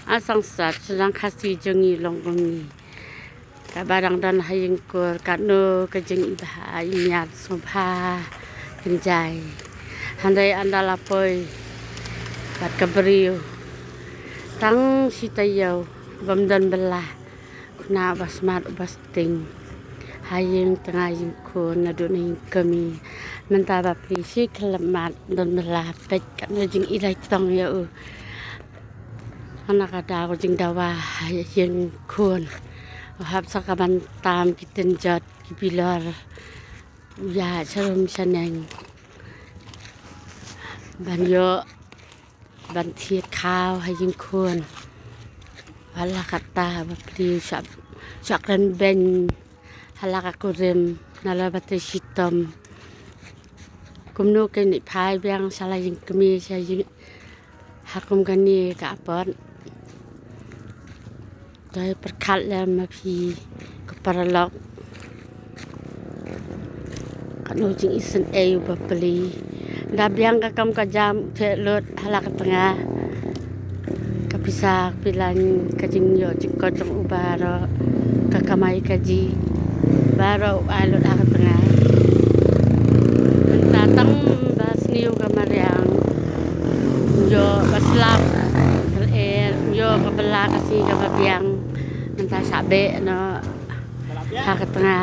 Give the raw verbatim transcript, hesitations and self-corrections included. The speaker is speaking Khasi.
A sangsat sdang Khasi jong ngi long kumne. Kaba dang don ha ïing kur katno ka jingibha, i miat sngewbha kynjai. Hynrei ynda la poi bad ka briew, tang shi taïew bym don bylla. Khynnah ba smat ba sting ha ïing tnga ïing khun naduh na ïing kmie. Mynta ba plie shi khyllipmat don bylla, peit katno jingïaleh tong ïa u. Hana ka daw jingdawa ha ïing khun. U hap sa ka ban tam ki tynjot ki bilor. U ïa sharum shaneng ban ïoh ban thied khaw ha ïing khun. Hala kata ba plie shah, shah kren beiñ hala ka kurim nalor ba trei shitom. Kumno kein i phai biang sha la ïing kmie sha ïing ha kum kane ka apot. Dei pyrkhat lem ma phi ko paralok. Katno jingisynei uba plie. Da biang ka kam ka jam u theh lut hala ka tnga. Ka pisa ka pilan ka jingïoh jingkoit jong u baroh. Ka kamai kajih baroh u ai lut ha ka tnga. Mynta tang ba sniew ka mariang. Ïoh ba slap. Ka lyer ïoh ka bylla ka sngi kaba biang. Mynta shah beh noh ha ka tnga.